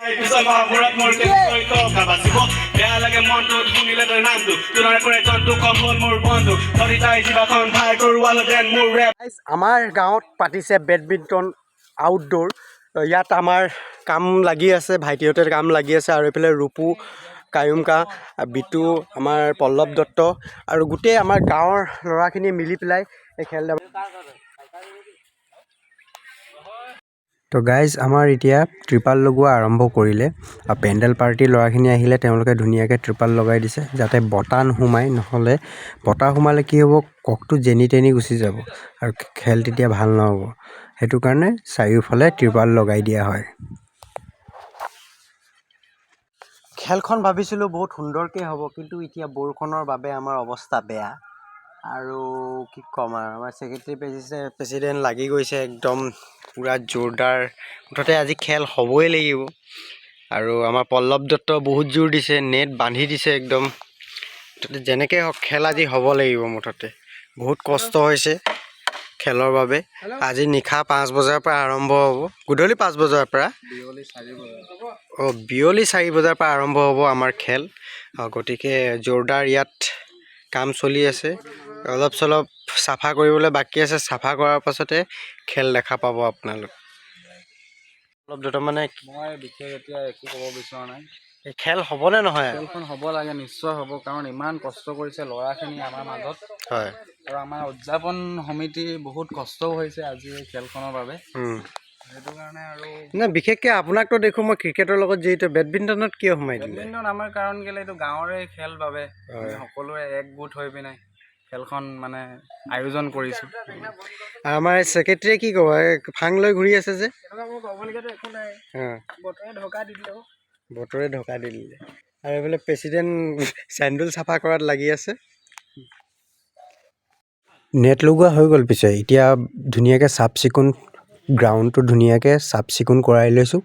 পিছত মহাপুৰত মোৰ কেনেকৈ টকা বাচিব? বেয়া লাগে মনটোত শুনিলে তই নামটো তুলনা কৰে জন্তু কম হ'ল মোৰ বন্ধু ধৰি তাই জিভাখন ভাই তোৰ ৱালত যেন মোৰ ৰেপ। গাইজ, আমাৰ গাঁৱত পাতিছে বেডমিণ্টন আউটড'ৰ। ইয়াত আমাৰ কাম লাগি আছে, ভাইটিহঁতে কাম লাগি আছে। আৰু এইফালে ৰূপু কায়ুমকা, বিটু, আমাৰ পল্লৱ দত্ত আৰু গোটেই আমাৰ গাঁৱৰ ল'ৰাখিনি মিলি পেলাই এই খেল। তো গাইজ, আমাৰ এতিয়া ত্ৰিপাল লগোৱা আৰম্ভ কৰিলে আৰু পেণ্ডেল পাৰ্টিৰ ল'ৰাখিনি আহিলে। তেওঁলোকে ধুনীয়াকৈ ত্ৰিপাল লগাই দিছে যাতে বতাহ নোসোমায়। নহ'লে বতাহ সোমালে কি হ'ব, ককটো যেনি তেনি গুচি যাব আৰু খেল তেতিয়া ভাল নহ'ব। সেইটো কাৰণে চাৰিওফালে ত্ৰিপাল লগাই দিয়া হয়। খেলখন ভাবিছিলোঁ বহুত সুন্দৰকৈ হ'ব, কিন্তু এতিয়া বৰষুণৰ বাবে আমাৰ অৱস্থা বেয়া। আৰু কি ক'ম আৰু, আমাৰ ছেক্ৰেটেৰী, প্ৰেচিডেণ্ট লাগি গৈছে একদম পূৰা জোৰদাৰ। মুঠতে আজি খেল হ'বই লাগিব। আৰু আমাৰ পল্লৱ দত্ত বহুত জোৰ দিছে, নেট বান্ধি দিছে একদম। মুঠতে যেনেকৈ হওক খেল আজি হ'ব লাগিব। মুঠতে বহুত কষ্ট হৈছে খেলৰ বাবে। আজি নিশা 5 বজাৰ পৰা আৰম্ভ হ'ব, গধূলি 5 বজাৰ পৰা, অঁ, বিয়লি 4 বজাৰ পৰা আৰম্ভ হ'ব আমাৰ খেল। গতিকে জোৰদাৰ ইয়াত কাম চলি আছে। অলপ চলপ চাফা কৰিবলৈ বাকী আছে। চাফা কৰাৰ পাছতে খেল দেখা পাব আপোনালোক। অলপ দুটা মানে মই বিশেষ এতিয়া একো ক'ব বিচৰা নাই। এই খেল হ'বনে নহয়? খেলখন হ'ব লাগে, নিশ্চয় হ'ব, কাৰণ ইমান কষ্ট কৰিছে ল'ৰাখিনি আমাৰ মাজত। আৰু আমাৰ উদযাপন সমিতিৰ বহুত কষ্টও হৈছে আজি এই খেলখনৰ বাবে। সেইটো কাৰণে আৰু নাই, বিশেষকৈ আপোনাকতো দেখোঁ মই ক্ৰিকেটৰ লগত জড়িত, বেডমিণ্টনত কিয় সোমাই দিলে? বেডমিণ্টন আমাৰ কাৰণ কেলে এইটো গাঁৱৰে খেল বাবে আমি সকলোৱে একগোট হৈ পিনে খেলখন মানে আয়োজন কৰিছোঁ। আৰু আমাৰ ছেক্ৰেটেৰীয়ে কি ক'ব? এই ফাং লৈ ঘূৰি আছে যে। তেনেকুৱা মোৰ ক'বলগীয়াতো একো নাই। বতৰে ঢকা দি দিলে। বতৰে ঢকা দি দিলে। আৰু এইফালে প্ৰেচিডেণ্ট চেণ্ডুল চাফা কৰাত লাগি আছে। নেট লগোৱা হৈ গ'ল। পিছে এতিয়া ধুনীয়াকৈ চাফ চিকুণ, গ্ৰাউণ্ডটো ধুনীয়াকৈ চাফ চিকুণ কৰাই লৈছোঁ।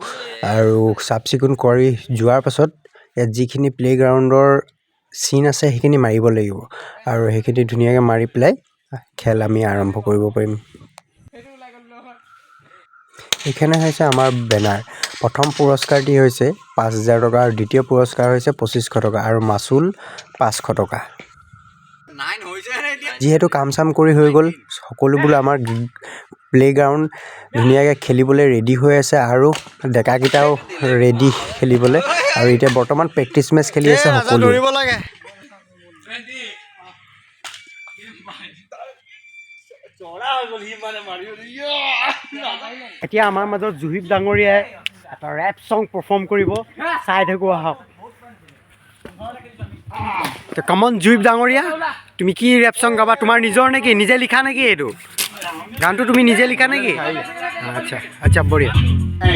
আৰু চাফ চিকুণ কৰি যোৱাৰ পাছত ইয়াত যিখিনি প্লে'গ্ৰাউণ্ডৰ চিন আছে, সেইখিনি মাৰিব লাগিব। আৰু সেইখিনি ধুনীয়াকৈ মাৰি পেলাই খেল আমি আৰম্ভ কৰিব পাৰিম। এইখনে হৈছে আমাৰ বেনাৰ। প্ৰথম পুৰস্কাৰটি হৈছে 5000 টকা আৰু দ্বিতীয় পুৰস্কাৰ হৈছে 2500 টকা আৰু মাচুল 500 টকা। যিহেতু কাম চাম কৰি হৈ গ'ল, সকলোবোৰ আমাৰ প্লে'গ্ৰাউণ্ড ধুনীয়াকৈ খেলিবলৈ ৰেডি হৈ আছে আৰু ডেকাকেইটাও ৰেডি খেলিবলৈ। আৰু এতিয়া বৰ্তমান প্ৰেক্টিচ মেচ খেলি আছে সকলোৱে। লাগে। এতিয়া আমাৰ মাজত জুহিব ডাঙৰীয়াই এটা ৰেপ ছং পাৰফৰ্ম কৰিব, চাই থাকোঁ আহক। কমন জুহিব ডাঙৰীয়া, তুমি কি ৰেপ ছং গাবা? তোমাৰ নিজৰ নেকি? নিজে লিখা নেকি এইটো গানটো? তুমি নিজে লিখা নেকি? আচ্ছা, বঢ়িয়া।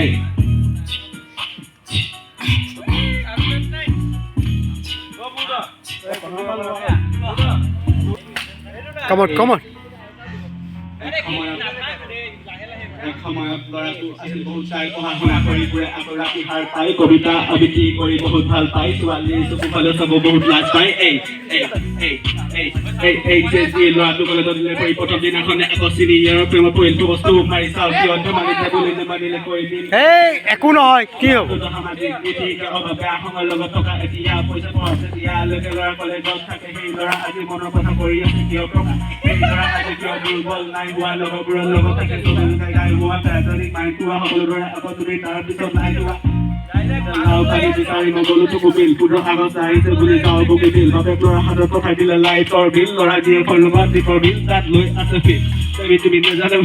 এই। Come on, come on. এক সময়ত ল'ৰাটো আছিল বহুত চাই, পঢ়া শুনা কৰি ফুৰে, আকৌ ৰাতি সাৰ পাই কবিতা আবৃত্তি কৰি বহুত ভাল পায়। ছোৱালীৰ চকু ফালে চাব বহুত লাজ পায়। এই এই এই এই এই এই যে যি ল'ৰাটো কলেজত দিলে পৰি প্ৰথম দিনাখনে আকৌ চিনিয়ৰৰ প্ৰেমত পৰিল। বস্তু মাৰি চাওঁ কিয় ধেমালি বুলি নেমানিলে কৈ দিম। এই একো নহয়, কি হ'ব? সামাজিক নীতিৰ অভাৱ, বেয়া সময়ৰ লগত থকা। এতিয়া পইচা পোৱা তেতিয়ালৈকে ল'ৰা কলেজত থাকে। সেই ল'ৰা আজি মনৰ কথা কৰি আছে কিয় প্ৰকাশ? সেই ল'ৰা আজি কিয় দুৰ্বল নাই হোৱা? লগৰবোৰৰ লগত থাকে, নাই হোৱা পেটনিক মাইণ্ড পোৱা সকলো দৰে আকৌ তুমি তাৰ পিছত নাই যোৱা। লাও পানী বিচাৰি নগ'লো থুকু বিল। 15 আগষ্ট আহিছে বুলি যাওঁ বগী বিল। বাপেক ল'ৰা হাতত পঠাই দিলে লাইটৰ বিল। ল'ৰা জীয়েকৰ লগত দীপৰ বিল তাত লৈ আছে ফিল। তুমি তুমি নাজানো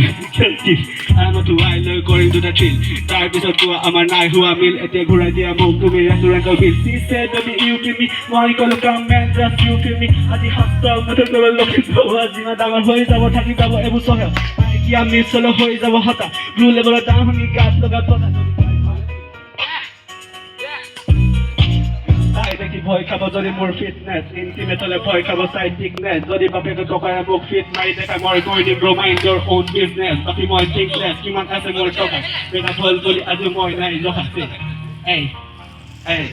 কি আৰামত উৱাই লৈ কৰিম দুটা থ্ৰিল। তাৰপিছত কোৱা আমাৰ নাই হোৱা মিল। এতিয়া ঘূৰাই দিয়া মোক তুমি ৰেষ্টুৰেণ্টৰ বিল। She said, "Baby, you feel me." মই ক'লো, "Come and just you feel me." আজি সপ্তাহ মুঠে ক'লো লক্ষী যাব, যিমান ডাঙৰ হৈ যাব থাকি যাব এইবোৰ চহে। এতিয়া মিছ হ'লে হৈ যাব হতা। ব্লু লেবেলৰ দাম শুনি গাত লগা কথা। তাই দেখি ভয় খাব যদি মোৰ ফিটনেছ, ইণ্টিমেট হ'লে ভয় খাব চাই থিকনেছ। যদি বাপেকে টকাৰে মোক ফিট মাৰি দেখাই, মই কৰি দিম bro, mind your own business. বাকী মই থিংকলেছ, কিমান আছে মোৰ টকা। ব্ৰেকআপ হ'ল বুলি আজি মই নাই ৰখা। এই এই।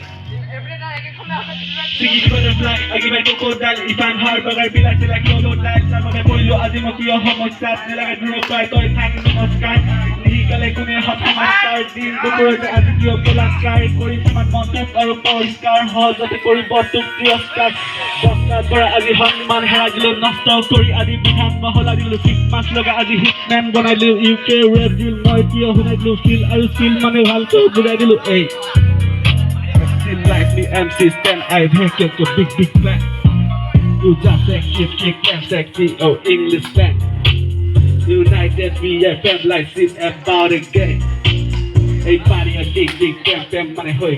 ছিগি butterfly, I give my crocodile. Ifan হাৰ বাগাৰ বিলাক চিলাই কিয় নোলায়? যাৰ বাবে পৰিলো আজি মই কিয় সমস্যাত নেলাগে দূৰৰ পাই তই থাক নমস্কাৰ। নিশিকালে কোনে সংস্কাৰ? দিন দুপৰতে আজি কিয় বলাৎকাৰ কৰি কিমান মনটোক আৰু পৰিষ্কাৰ সহজতে কৰিব তোক তিৰস্কাৰ। বস্তাত পৰা আজি সন্মান হেৰাই দিলো, নষ্ট কৰি আজি বিধান মহলা দিলো। চিক মাছ লগা আজি হিটমেন বনাই দিলো। ইউ কে ৰেপ দিল মই কিয় শুনাই দিলো। ফিল আৰু চিল মানে ভালকৈ বুজাই দিলো। এই Still like me MC Stan, I make it a big big plan. You just say keep kick and sexy, oh English man. United we FM like sit about again. Hey party a big big fam fam মানে হৈ